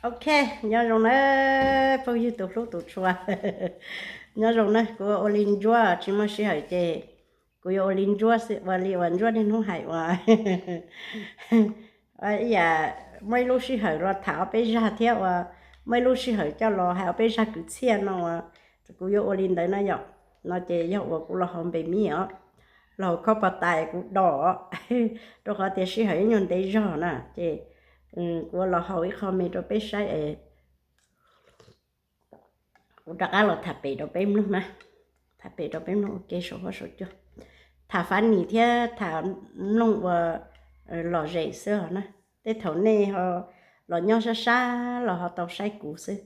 Ok, nyob zoo na phooj ywg tus hlub tus tshua. Nyob zoo na, kuv ua li ntsuab tsis muaj sij hawm ces kuv yuav ua li ntsuab xwb, ua li uas ntsuab niaj hnub hais uas ib yam muaj ib lub sij hawm los tham ob peb zag thiab uas muaj ib lub sij hawm coj los hais ob peb zag kwv txhiaj no uas kuv yuav ua li ntawd na yom. No ces yog uas kuv los haus npe mis os, los haus khob pas tas kuv do, rau qhov tias sij hawm ib nyuag ntev zog na ces kuv los haus ib qho me rau peb saib es kuv rov qab los tham pem rau peb mloog na. Tham pem rau peb mloog ua ke saum huab saum cua. Tham fab nis thiab tham mloog ua lom zem xwb os na. Tej thaum nej ho los nyob sab sab los ho tau saib kuv xwb,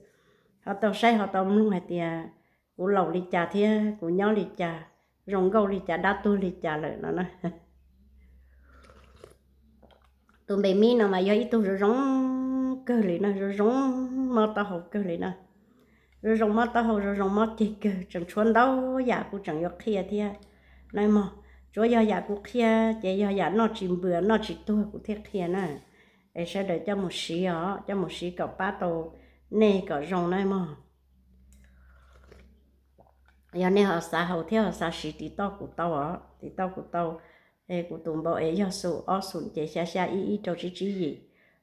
ho tau saib ho tau mloog hais tias kuv laus li cas thiab kuv nyob li cas, zoo nkauj li cas, dab tuag li cas lawm no na. Tus npe mis no mas yog ib tug zoo zoo kawg li na, zoo zoo mob taub hau kawg li na. Zoo zoo mob taub hau, zoo zoo mob ceg kawg, tseem tshuav ntau yam kuv tseem yuav qhia thiab na mog. Tsuav yog yam kuv qhia ces yog yam noj tsis npws noj tsis tuag kuv thiaj qhia na. Es sawv daws coj mus siv os, coj mus siv kom pab tau nej kom zoo na mog. Yog nej ho xav haus thiab ho xav siv tiv toj kuv tau os, tiv toj kuv tau. Kuv tus npau es yog xu ob xu ces xya xya ib ib rau tsib tsib yim,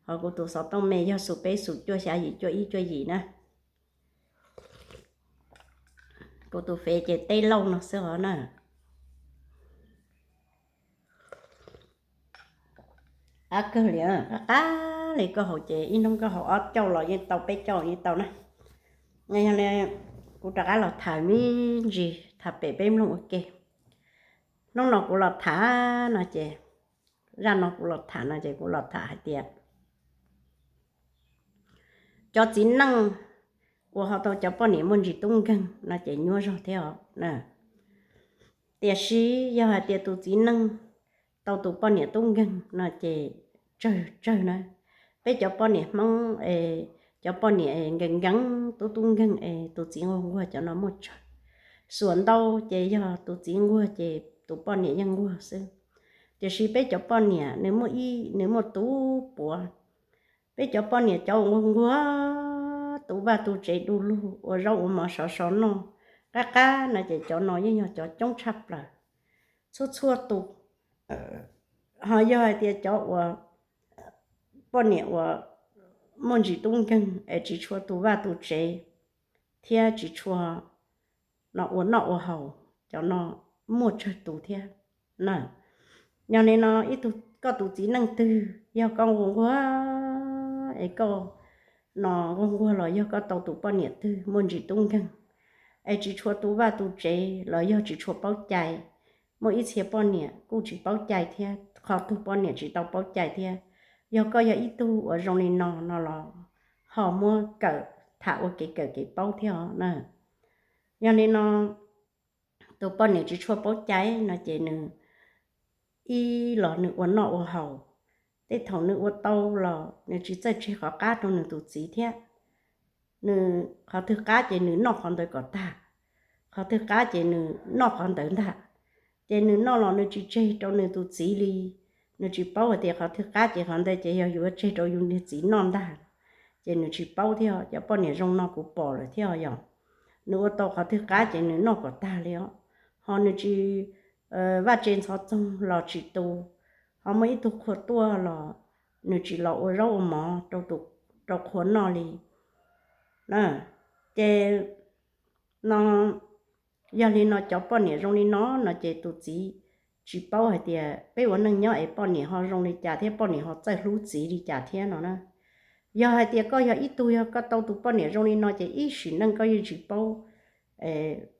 ho kuv tus xov tooj me yog xu peb xu cuaj xya yim cuaj ib cuaj yim na. Kuv tus fev ces teb lauj no xwb os na. Qab kawg li, qab qab li koj haus ces ib hnub koj haus ob cauj los yeej tau, peb cauj yeej tau na. Yog li kuv rov qab los tham me ntsis, tham pem peb mloog ua ke. Hnub no kuv los tham no ces, zaj no kuv los tham no ces kuv los tham hais tias cov txiv neej uas ho tau cov poj niam muaj ntsis tub nkeeg no ces nyuaj zog thiab os. Tiam sis yog hais tias tus txiv neej tau tus poj niam tub nkeeg no ces tsawg tsawg na. Peb cov poj niam Hmoob es cov poj niam nkees nkees tub tub nkeeg es tus txiv nquag nquag cov no muaj tsawg. Xuam ntau ces yog tus txiv nquag ces tus poj niam yeej nquag xwb. Tiam sis peb cov poj niam nws muaj ib, nws muaj tus puav. Peb cov poj niam cov uas nquag nquag tu vaj tu tsev du lug ua zaub ua mov sov sov noj qab qab no ces cov no yeej yog cov coob tshaj plaws. Txhua txhua tus, ho yog hais tias cov uas poj niam uas muaj ntsis tub nkeeg es tsis tshua tu vaj tu tsev thiab tsis tshua no ua noj ua haus, cov no muaj tsawg tus thiab na. Yog li no ib tug, koj tus txiv neej twg yog koj nquag nquag es koj no nquag nquag los yog koj tau tus poj niam twg muaj ntsis tub nkeeg es tsis tshua tu vaj tu tsev los yog tsis tshua paub cai. Muaj ib txhia poj niam kuj tsis paub cai thiab, qhov tug poj niam tsis tau paub cai thiab. Yog koj yog ib tug uas zoo li no no los ho muab kawm, tham ua kev kawm kev paub thiab os na. Yog li no tus poj niam tsis tshua paub cai no ces nws ib los nws ua noj ua haus, tej thaum nws ua tau los nws tsis txawj tseg qhov qab rau nws tus txiv thiab. Nws qhov twg qab ces nws noj qhov ntawd kom tag, qhov twg qab ces nws noj qhov ntawd ntag. Ces nws noj los nws tsis tseg rau nws tus txiv li, nws tsis paub hais tias qhov twg qab ces qhov ntawd ces yog yuav tseg rau yus niag txiv noj ntag. Ces nws tsis paub thiab, cov poj niam zoo no kuv pom lawm thiab yom. Nws ua tau qhov twg qab ces nws noj kom tag li os. Ho nws tsis, vaj tse ntxhov txoog los tsis tu, ho muaj ib tug qhua tuaj los nws tsis los ua zaub ua mov rau qhua noj li. Ces no, yog li no cov poj niam zoo li no no ces tus txiv tsis paub hais tias peb ua neej nyob es poj niam ho zoo li cas thiab poj niam ho txawj hlub txiv li cas thiab no na. Yog hais tias koj yog ib tug, yog koj tau tus poj niam zoo li no ces ib sim neej koj yeej tsis paub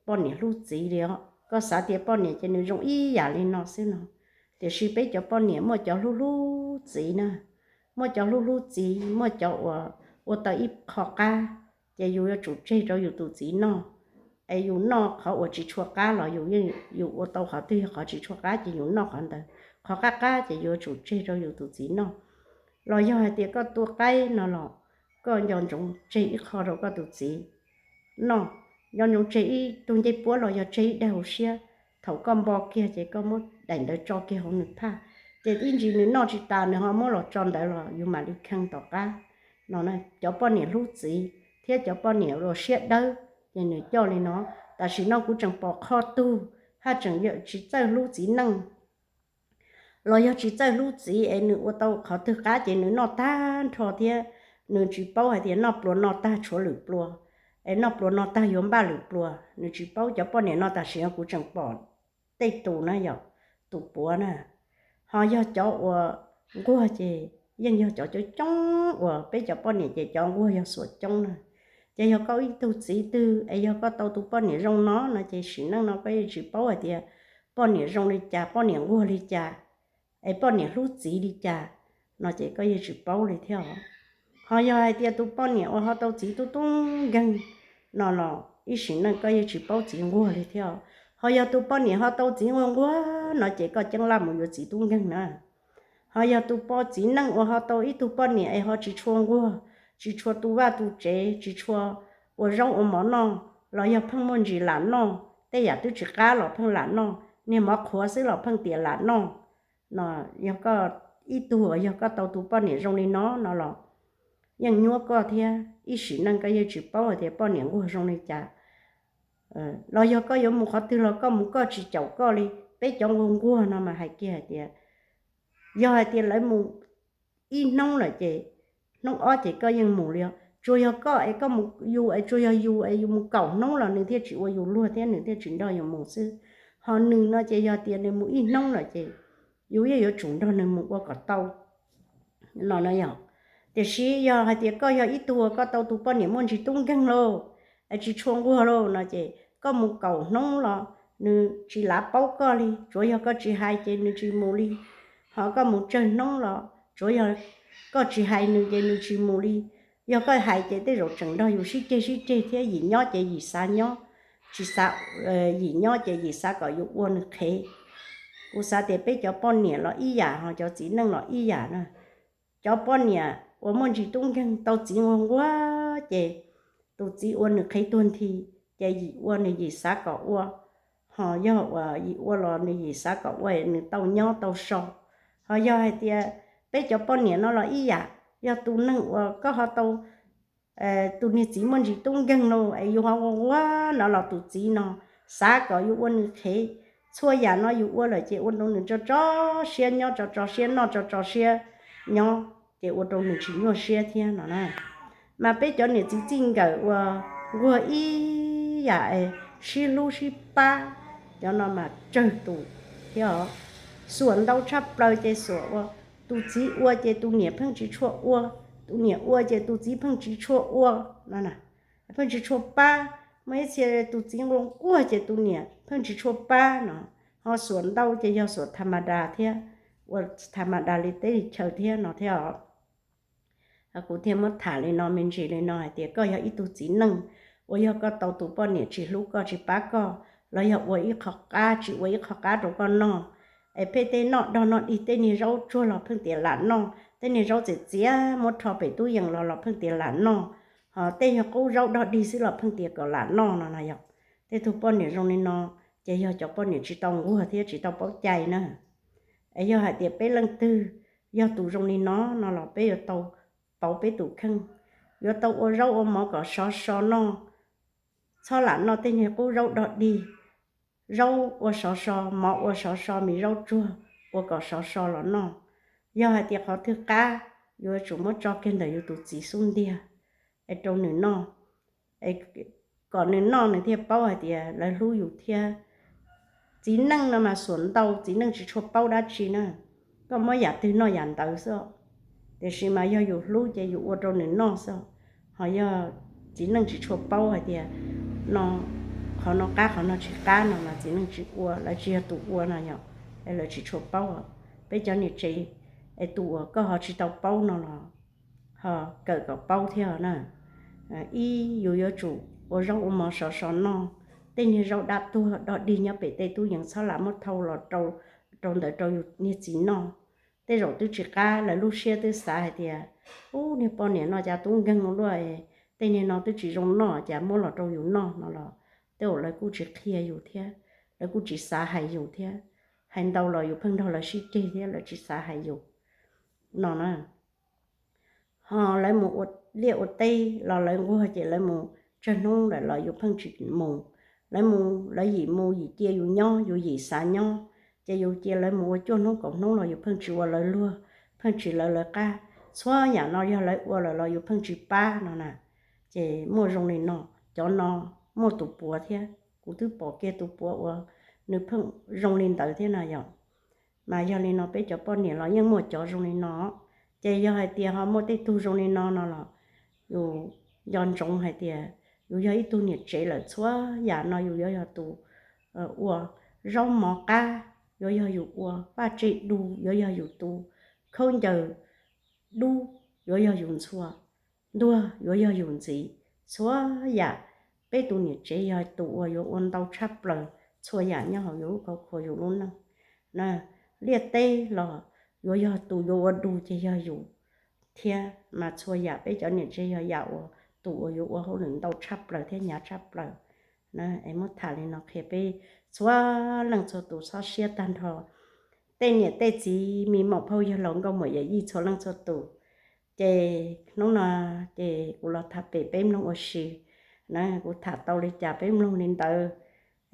poj niam hlub txiv li os. Koj xav tias poj niam ces nws zoo ib yam li no xwb no, tiam sis peb cov poj niam muaj cov hlub hlub txiv na, muaj cov hlub hlub txiv, muaj cov uas ua tau ib qho qab, ces yus yuav tsum tseg rau yus tus txiv noj. Es yus noj qhov uas tsis tshua qab los yus yeej, yus ua tau qhov twg yog qhov tsis tshua qab ces yus noj qhov ntawd, qhov qab qab ces yuav tsum tseg rau yus tus txiv noj. Los yog hais tias koj tua qaib no los koj nco ntsoov tseg ib qho rau koj tus txiv noj, nco ntsoov tseg ib tug ncej puab los yog tseg ib daim hauv siab, thaum koj npo kiag ces koj muab daim ntawd tso kiag hauv nws phaj, ces ib ntsis nws noj tsis tas nws ho muab los tso ntawd los yus mam li khee tom qab. no. Cov poj niam hlub txiv thiab cov poj niam uas siab dawb ces nws coj li no. Tam sim no kuv tseem pom qhov twg haj tseem tsis txawj hlub txiv neej, los yog tsis txawj hlub txiv es nws ua tau qhov twg qab ces nws noj tag nrho thiab nws tsis paub hais tias noj pluas noj tag tshuav lwm pluas, es noj pluas noj tag yuav npaj lwm pluas, nws tsis paub. Cov poj niam no tam sim no kuv tseem pom tej tus na yom, tus puav na. Ho yog cov uas nquag ces yeej yog cov coob coob uas peb cov poj niam ces cov nquag yog xuam coob na. Ces yog koj ib tug txiv twg es yog koj tau tus poj niam zoo no no ces sim neej no koj yeej tsis paub hais tias poj niam zoo li cas, poj niam nquag li cas, es poj niam hlub txiv li cas no ces koj yeej tsis paub li thiab. Ho yog hais tias tus poj niam uas ho tau txiv tub tub nkeeg no los ib sim neej koj yeej tsis paub txiv nquag li thiab. Ho yog tus poj niam ho tau txiv nquag nquag no ces koj ceeb laj mus yuav txiv tub nkeeg na. Ho yog tus poj txiv neej uas ho tau ib tug poj niam es ho tsis tshua nquag, tsis tshua tu vaj tu tsev, tsis tshua ua zaub ua mov noj, los yog pheej muaj ntsis lam noj, tej yam twb tsis qab los pheej lam noj, niag mov qhuav xwb los pheej tias lam noj no, yog koj ib tug uas yog koj tau tus poj niam zoo li no no los yeej nyuab koj thiab, ib sim neej koj yeej tsis paub hais tias poj niam nquag zoo li cas. Los yog koj yuav mus qhov twg los koj mus koj tsis caum koj li. Peb cov nquag nquag no mas hais kiag hais tias yog hais tias lawv mus ib hnub lawm ces hnub ob ces koj yeej mus li os. Tsuas yog koj es koj mus yus es tsuas yog yus es yus mus kaum hnub los nws thiaj tsis ua yus luag thiab nws thiaj tsis nrog yus mus xwb. Ho nws no ces yog tias nws mus ib hnub lawm ces yus yeej yuav tsum nrog nws mus ua kom tau no na yom. Tiam sis yog hais tias koj yog ib tug uas koj tau tus poj niam muaj ntsis tub nkeeg lauj, es tsis tshua nquag lauj no ces koj mus kaum hnub los nws tsis lav paub koj li, tsuav yog koj tsis hais ces nws tsis mus li. Ho koj mus tsawg hnub los tsuav yog koj tsis hais nws ces nws tsis mus li. Yog koj hais ces tej zaum tseem nrog yus sib ceg sib ceg thiab, yim nyob ces yim xav nyob, tsis xav, yim nyob ces yim xav kom yus ua nws qhev. Kuv xav tias peb cov poj niam los ib yam, ho cov txiv neej los ib yam na. Cov poj niam uas muaj ntsis tub nkeeg tau txiv nquag nquag ces tus txiv ua nws qhev tuag nthi, ces yim ua nws yim xav kom ua. Ho yog uas yim ua los nws yim xav kom ua nws tau nyob tau so. Ho yog hais tias peb cov poj niam no los ib yam, yog tus neeg uas koj ho tau tus niag txiv muaj ntsis tub nkeeg no es yus ho nquag nquag no los tus txiv no xav kom yus ua nws qhev, txhua yam no yus ua lawm ces ua rau nws tso tso siab nyob, tso tso siab noj, tso tso siab nyob, ces ua rau nws tsis nyuaj siab thiab no na. Mas peb cov niam txiv txij nkawm uas nquag ib yam es sib hlub sib pab, cov no mas tsawg tus thiab os. Xuam ntau tshaj plaws ces xuam ua, tus txiv ua ces tus niam pheej tsis tshua ua, tus niam ua ces tus txiv pheej tsis tshua ua no, pheej tsis tshua pab. Muaj ib txhia tus txiv nquag nquag ces tus niam pheej tsis tshua pab no. Ho xuam ntau ces yog xuam tha ma das thiab, ua tha ma das li teb li chaw thiab no thiab os. Kuv thiaj muab tham li no me ntsis li no hais tias koj yog ib tug txiv neej uas yog koj tau tus poj niam tsis hlub koj tsis pab koj, los yog ua ib qho qab tsis ua ib qho qab rau koj noj, es pheej tej noj dog noj dig, tej niag zaub tsuag los pheej tias lam noj, tej niag zaub txias txias muab rho pem tub yees los los pheej tias lam noj, ho tej yog qub zaub dog dig xwb los pheej tias kom lam noj no na yog. Tej tug poj niam zoo li no ces yog cov poj niam tsis tau nquag thiab tsis tau paub cai na. Es yog hais tias peb leej twg yog tus zoo li no no los peb yuav tau pauv peb tus kheej, yuav tau ua zaub ua mov kom sov so noj. Txhob lam noj tej niag qub zaub dog dig, zaub ua sov so, mov ua sov so, me zaub tsuag ua kom sov so los noj. Yog hais tias qhov twg qab, yuav tsum muab tso kiag ntawm yus tus txiv xub ntiag es rau nws noj, kom nws noj nws thiaj paub hais tias lawv hlub yus thiab. Txiv neej no mas xuam ntau, txiv neej tsis tshua paub dab tsi na, koj muab yam twg noj yam ntawd xwb. Tiam sis mas yog yus hlub ces yus ua rau nws noj xwb. Ho yog txiv neej tsis tshua paub hais tias no, qhov no qab qhov no tsis qab no mas txiv neej tsis ua, lawv tsis yog tus ua no yog, es lawv tsis tshua paub. Peb cov niam tsev es tus uas koj ho tsis tau paub no los ho kawm kom paub thiab na. Ib, yus yuav tsum ua zaub ua mov sov so noj, tej niag zaub dab tuag dog dig nyob pem tej tub yees txhob lam muab thau los rau ntawd rau yus niag txiv noj. Tej zaum twb tsis qab, lawv lub siab twb xav hais tias, ub, niag poj niam no cas tub nkeeg luaj, tej niag no twb tsis zoo noj cas muab los rau yus noj no los tej zaum lawv kuj tsis qhia yus thiab, lawv kuj tsis xav hais yus thiab. Hais ntau los yus pheej nrog lawv sib ceg thiab lawv tsis xav hais yus no na. Ho lawv mus ua liaj ua teb los lawv nquag ces lawv mus tsawg hnub lawm los yus pheej tsis mus. Lawv mus lawv yim mus yim cia yus nyob, yus yim xav nyob, ces yus cia lawv mus ua cuaj hnub kaum hnub los yus pheej tsis ua lawv luag, pheej tsis lawv lawv qab. Txhua yam no yog lawv ua lawm los yus pheej tsis pab no na. Ces muaj zoo li no, cov no muaj tus puav thiab, kuv twb pom kiag tus puav uas nws pheej zoo li ntawd thiab na yom. Mas yog li no peb cov poj niam los yeej muaj cov zoo li no. Ces yog hais tias ho muaj tej tug zoo li no no los yus nco ntsoov hais tias yus yog ib tug niam tsev lawm, txhua yam no yus yuav yog tus ua zaub mov qab, yuav yog yus ua vaj tse du, yuav yog yus tus khaub ncaws dub, yuav yog yus ntxhua ntuag, yuav yog yus ntxiv. Txhua yam peb tus niam tsev yog tus uas yuav ua ntau tshaj plaws txhua yam nyob hauv yus lub khau khua yus lub neej. Liaj teb los yuav yog tus yuav ua du ces yog yus thiab, mas txhua yam peb cov niam tsev yog yam uas tus uas yuav ua hauj lwm ntau tshaj plaws thiab hnyav tshaj plaws. Es muab tham li no qhia peb txhua leej txhua tus txhob siab tag nrho. Tej niam tej txiv, me maum phauj yawg laus nkauj muam yawm yij txhua leej txhua tus, ces hnub no ces kuv los tham pem peb mloog ua si na. Kuv tham tau li cas peb mloog li ntawd,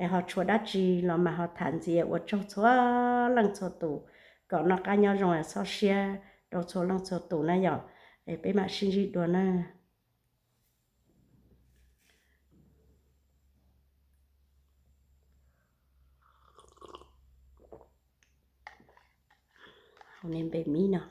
es ho tshuav dab tsi los mas ho tham ntxiv. Ua tsaug txhua leej txhua tus, kom noj qab nyob zoo, txhob siab rau txhua leej txhua tus na yom. Es peb mam sib ntsib dua na. Hauv niag npe miv no